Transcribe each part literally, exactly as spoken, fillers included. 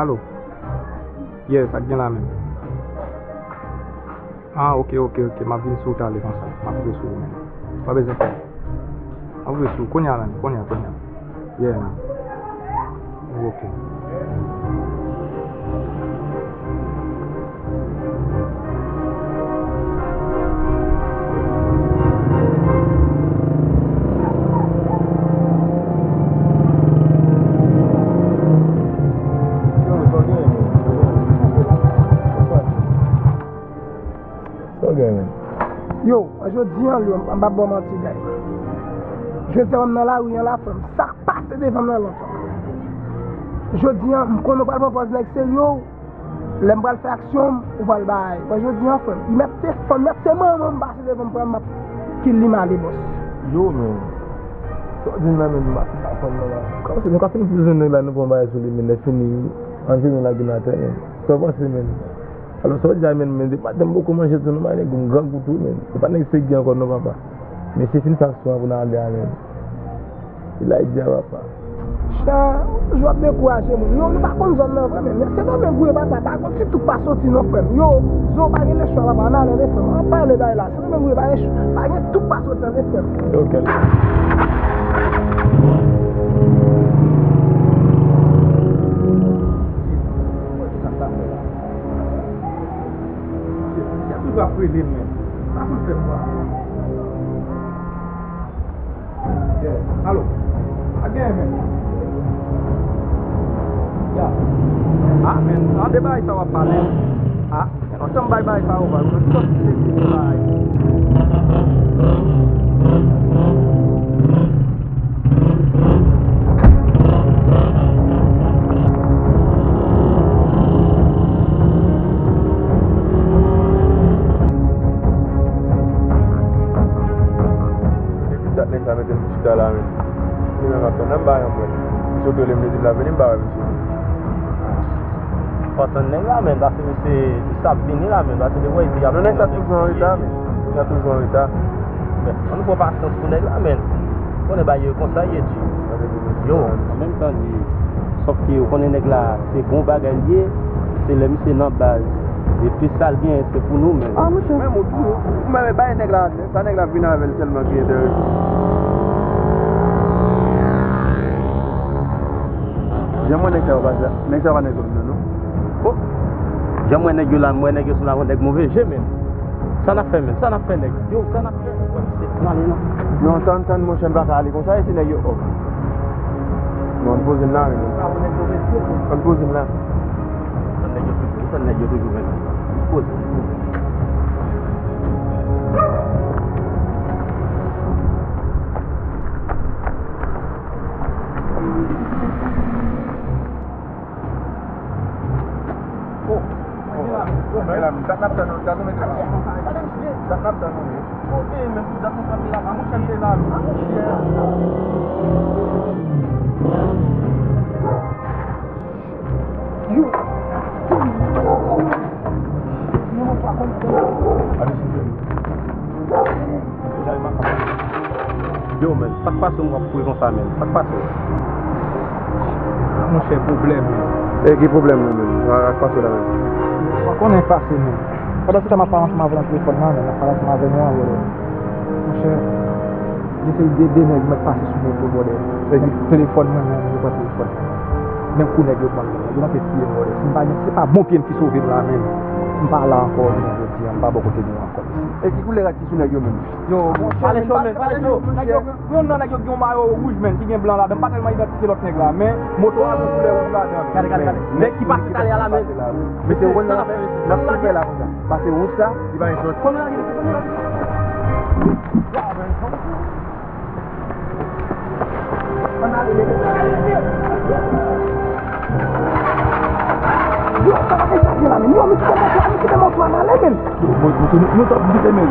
Alo. Yeah, sa k gen la menm? Ah, ok, ok, ok. M ap vin sou ou talè konsa. M ap rive sou ou menm. Pa bezwen fè. M ap rive sou ou. Kounye a menm. Kounye a, kounye a. Yeah, man. Ok. Sa w gen, men? Yo, jodi an, yo, m p ap ba w manti, guy. Jodi an, m nan lari an la, frè m. Sa k pase devan m nan lontan. Jodi an, m konnen w pral pran pòz nèg serye w. Lè m pral fè aksyon m, ou pral bay. Bon, jodi an, frè m, li mèt se fanm, mèt se manman m pase devan m, frè m, m ap kill li m ale, bòs. Yo, men. Sa w di m la, men, m pa, m pa konn non, la. Kòmanse, nou ka fin bezwen nèg la, nou pran bagay sou li, men lè fini, an jenou lage n atè, men. Sa w panse, men? Alò, sa w di a, men, men, depi maten m poko manje tou, non, men, nèg, m grangou tou, men. Se pa nèg segi ankò, non, papa. Mesye fin fè aksyon an pou n ale a, men. Ilay di a papa. Chan, w ap dekouraje moun. Yo, nou pa konn zòn nan vre, men Sendomeng ou ye, papa, pa gon ti tou k pa soti non, frè m. Yo, zo pa gen lechwa, papa, ann ale, frè m. Ann pale bay la. Sendomeng ou ye, pa gen ch-, pa gen tou k pa soti, tande, frè m. Ok. Sa toujou ap rele m, men. Sa pou l fè kwa? Yeah. Alo. A gen men. Ya. A men, tande bagay sa w ap pale. A, men lontan m bay bagay sa yo, bagay yo, tout se vye bagay. Depi dat nèg sa mete m chita la, men. Li menm ap tann nan, m pa janm wè. Misye oto li, m li di l ap vini, m pa wè misye. Fò tann nèg la, men, paske misye, misye ap vini la, men, paske depi w wè li ap... Non, nèg sa toujou an reta, men. Nèg sa toujou an reta. Men, ann pran pasyans pou nèg la, men. Konnen bagay yo konsa ye, G. Yo, an menm tan, G. Sòf ke ou konnen nèg la, se bon bagay li ye, se lè misye nan baz. Epi sa l genyen, se pou nou menm. A, monchè. Menm ou tou, ou menm, bay nèg la, sa nèg la vin avè l sèlman ki enterese. Jan m wè nèg sa yo pa sa, nèg sa yo pa nan zòn nan, non. O! Jan m wè nèg yo la, m wè nèg yo sou la, nèg move je, menm. Sa n ap fè, menm? Sa n ap fè, nèg? Yo, sa n ap fè? Wè, misye pral ale, non. Non, tann, tann, monchè, n pa ka ale konsa, e se nèg yo, o. Non, ann poze n la, wi, non. Ann poze n la. Tann nèg yo toujou, tann nèg yo toujou, menm. Poze, poze. Oh, oh. Gade la, dat n ap tann nou, dat nou mete la. Dat n ap tann nou, wi. Kote menm pou dat nou kanpe la, pa monchè, m te la, wi. Pa monchè. Yo. Yo, men, sa k pase w ap kouri konsa, men? Sa k pase w? Monchè, pwoblèm, men. E ki pwoblèm, men? Sa k pase w la, men? Sa konnen k pase, men. Pandan se tan, m ap pale ansanm avè l nan telefòn nan, men. M ap pale ansanm avè nou an, brother. Monchè, gen seri de, de nèg mèt pase sou mwen, brother. Telefòn mwen, men, yo pran telefòn mwen. Menm kou nèg yo pran l, yo nan fè tiye m, brother. Si m pa gen, se pa bon pye m ki sove m la, men. M pa la ankò, jounen jodi a, m pa bò kote nou ankò. E ki koulè rad ki sou nèg yo menm? Yo, monchè, pale cho, men, pale cho. Nèg yo, youn nan nèg yo gen yon mayo wouj, men, ki gen blan ladan. M pa tèlman idantifye lòt nèg la, men moto a gen koulè wouj ladan. Gade, gade, gade. Nèg ki pase talè a la, men. Mesye, ou konn sa n ap fè, mesye? N ap tou fè la konsa. Pase wout sa, li pa gen sòt. Konnen la, konnen la. Yo, sa pa gen sa gen la, men. Yo, men kite moto a, men kite moto a, n ale, men. Yo, moto, nou, nou t ap vide, men.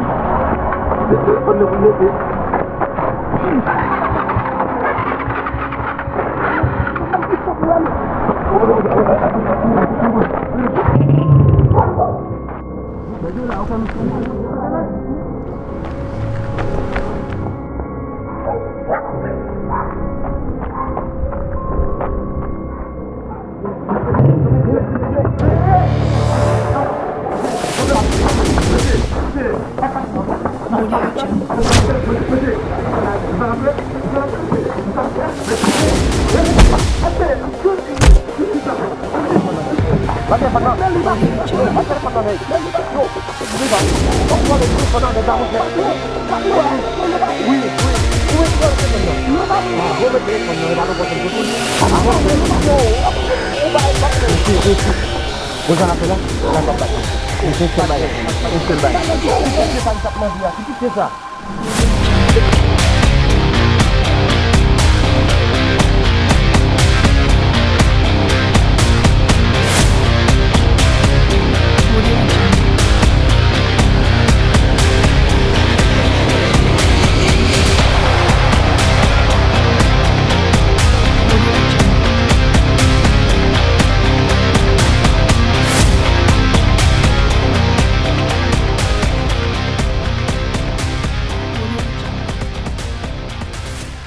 Se telefòn nan pou mete. Audio Jungle. Audio Jungle. Bon, sa n ap fè la? Sa n ap bat. Yon sèl bagay. Yon sèl bagay. Ki te sa li t ap manje a? Ki te sa?